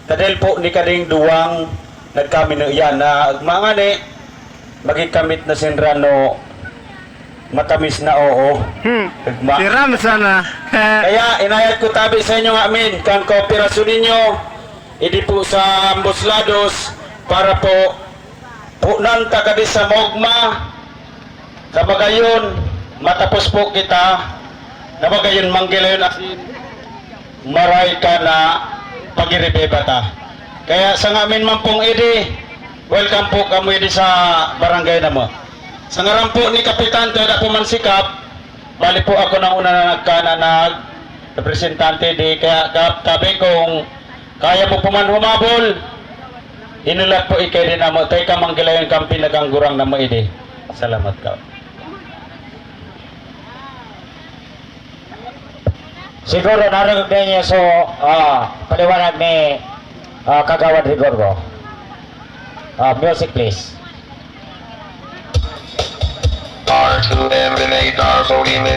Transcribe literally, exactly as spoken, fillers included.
Tadel po ni kading duwang nagkamino yan na mangani magikamit na sinrano matamis na oo. Hmm. Siram sana. Kaya inayat ko tabi sa inyo nga amin kan kooperasyon ninyo idi po sa ambos lados para po punan ta kadi sa mogma. Kabagayon matapos po kita. Kabagayon manggilayon asin maray ka na pagiribeba ta. Kaya sa nga amin mampong idi, welcome po kamo idi sa barangay namo. Sa ngaran po ni Kapitan Toyada Pumansikap, bali po ako nang una na nagkananag representante di kaya kap tabi kong kaya mo puman humabol. Inulat po ikay din namo tay ka manggilayon kampin na kanggurang namo idi. Salamat ka. Siguro narugdanya so paliwanag ni Kagawad Rigorgo. Music please. R two M and eight R forty minutes.